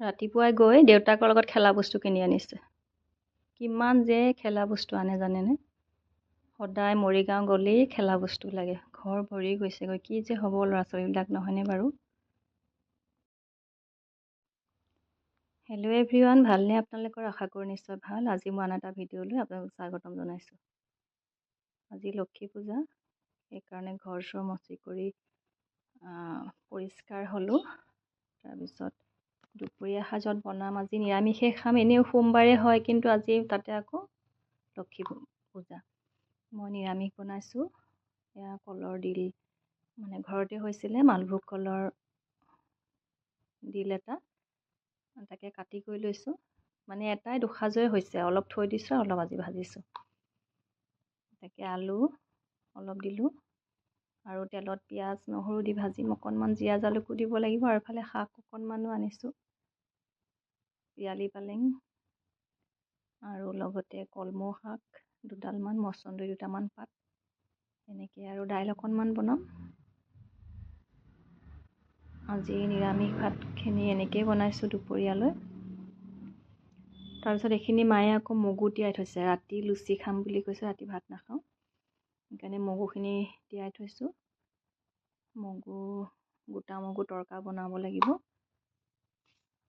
ৰাতিপুৱাই গৈ দেউতাকৰ লগত খেলা বস্তু কিনি আনিছে। কিমান যে খেলা বস্তু আনে জানেনে? সদায় মৰিগাঁও গ'লেই খেলা বস্তু লাগে, ঘৰ ভৰি গৈছেগৈ। কি যে হ'ব ল'ৰা ছোৱালীবিলাক, নহয়নে বাৰু? হেল্ল' এভৰিৱান, ভালনে আপোনালোকৰ? আশা কৰোঁ নিশ্চয় ভাল। আজি মই আন এটা ভিডিঅ'লৈ আপোনালোকক স্বাগতম জনাইছোঁ। আজি লক্ষী পূজা, সেইকাৰণে ঘৰ চৰ মচি কৰি পৰিষ্কাৰ হ'লোঁ। তাৰপিছত দুপৰীয়া সাজত বনাম আজি নিৰামিষে খাম। এনেও সোমবাৰে হয়, কিন্তু আজি তাতে আকৌ লক্ষী পূজা। মই নিৰামিষ বনাইছোঁ। এয়া কলৰ ডিল, মানে ঘৰতে হৈছিলে মালভোগ কলৰ ডিল এটা, তাকে কাটি কৰি লৈছোঁ। মানে এটাই দুসাঁজৰে হৈছে, অলপ থৈ দিছোঁ, অলপ আজি ভাজিছোঁ। তাকে আলু অলপ দিলোঁ আৰু তেলত পিঁয়াজ নহৰু দি ভাজিম। অকণমান জীৰা জালুকো দিব লাগিব। আৰু এফালে শাক অকণমানো আনিছোঁ, পিয়ালি পালেং আৰু লগতে কলমৌ শাক দুডালমান, মচন্দৰী দুটামান পাত, এনেকৈ আৰু দাইল অকণমান বনাম। আজি নিৰামিষ ভাতখিনি এনেকৈয়ে বনাইছোঁ দুপৰীয়ালৈ। তাৰপিছত এইখিনি মায়ে আকৌ মগু তিয়াই থৈছে, ৰাতি লুচি খাম বুলি কৈছে, ৰাতি ভাত নাখাওঁ, সেইকাৰণে মগুখিনি তিয়াই থৈছোঁ। মগু, গোটা মগু তৰকা বনাব লাগিব।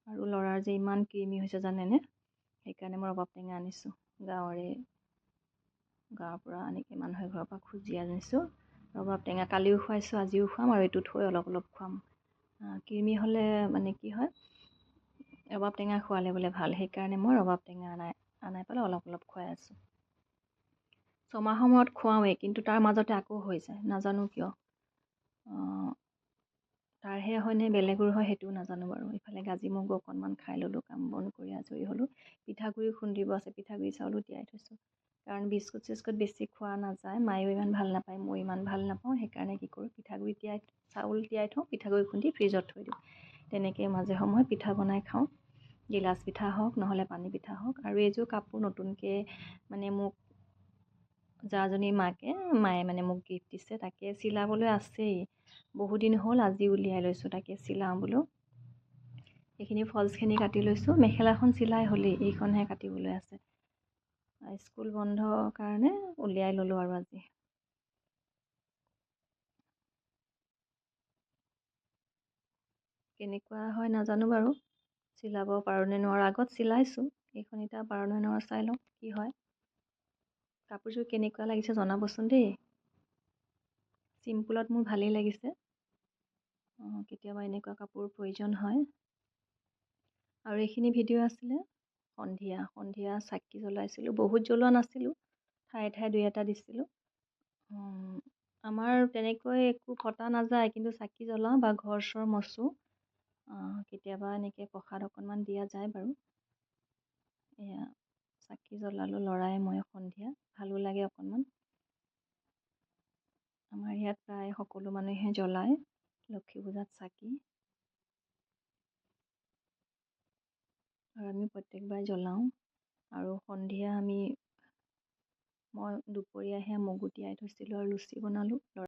আৰু ল'ৰাৰ যে ইমান কৃমি হৈছে জানেনে, সেইকাৰণে মই ৰবাব টেঙা আনিছোঁ। গাঁৱৰ পৰা এনেকৈ মানুহে ঘৰৰ পৰা খুজি আনিছোঁ ৰবাব টেঙা। কালিও খুৱাইছোঁ, আজিও খুৱাম, আৰু এইটো থৈ অলপ অলপ খুৱাম। কৃমি হ'লে মানে কি হয়, ৰবাব টেঙা খোৱালে বোলে ভাল, সেইকাৰণে মই ৰবাব টেঙা আনাই পেলাই অলপ অলপ খুৱাই আছোঁ। ছমাহৰ মূৰত খুৱাওঁৱেই, কিন্তু তাৰ মাজতে আকৌ হৈ যায়, নাজানো কিয়। তাৰহে হয় নে বেলেগৰ হয় সেইটোও নাজানো বাৰু। ইফালে গাজি মগু অকণমান খাই ল'লোঁ, কাম বন কৰি আজৰি হ'লোঁ। পিঠাগুড়ি খুন্দিব আছে, পিঠাগুড়ি চাউলো তিয়াই থৈছোঁ। কাৰণ বিস্কুট চিস্কুট বেছি খোৱা নাযায়, মায়েও ইমান ভাল নাপায়, ময়ো ইমান ভাল নাপাওঁ। সেইকাৰণে কি কৰোঁ, পিঠাগুড়ি তিয়াই চাউল তিয়াই থওঁ, পিঠাগুড়ি খুন্দি ফ্ৰিজত থৈ দিওঁ। তেনেকৈ মাজে সময়ে পিঠা বনাই খাওঁ, গিলাচ পিঠা হওক নহ'লে পানী পিঠা হওক। আৰু এইযোৰ কাপোৰ নতুনকৈ মানে মোক জাজনীৰ মায়ে মানে মোক গিফ্ট দিছে, তাকে চিলাবলৈ আছেই, বহুদিন হ'ল, আজি উলিয়াই লৈছোঁ, তাকে চিলাওঁ বোলো। এইখিনি ফলছখিনি কাটি লৈছোঁ। মেখেলাখন চিলাই হ'লেই, এইখনহে কাটিবলৈ আছে। স্কুল বন্ধ কাৰণে উলিয়াই ল'লোঁ আৰু আজি। কেনেকুৱা হয় নাজানো বাৰু, চিলাব পাৰোঁ নে নোৱাৰোঁ। আগত চিলাইছোঁ, এইখন এতিয়া পাৰোঁ নে নোৱাৰোঁ চাই লওঁ কি হয়। কাপোৰযোৰ কেনেকুৱা লাগিছে জনাবচোন দেই। চিম্পুলত মোৰ ভালেই লাগিছে। কেতিয়াবা এনেকুৱা কাপোৰ প্ৰয়োজন হয়। আৰু এইখিনি ভিডিঅ' আছিলে সন্ধিয়া সন্ধিয়া চাকি জ্বলাইছিলোঁ, বহুত জ্বলোৱা নাছিলোঁ, ঠায়ে ঠায়ে দুই এটা দিছিলোঁ। আমাৰ তেনেকৈ একো পতা নাযায়, কিন্তু চাকি জ্বলাওঁ বা ঘৰ চৰ মচোঁ, কেতিয়াবা এনেকৈ প্ৰসাদ অকণমান দিয়া যায় বাৰু। এয়া চাকি জ্বলালোঁ ল'ৰাই মই সন্ধিয়া, ভালো লাগে অকণমান। আমাৰ ইয়াত প্ৰায় সকলো মানুহে জ্বলায় লক্ষী পূজাত চাকি, আৰু আমি প্ৰত্যেকবাৰ জ্বলাওঁ। আৰু সন্ধিয়া মই দুপৰীয়া সেয়া মগু তিয়াই থৈছিলোঁ আৰু লুচি বনালোঁ।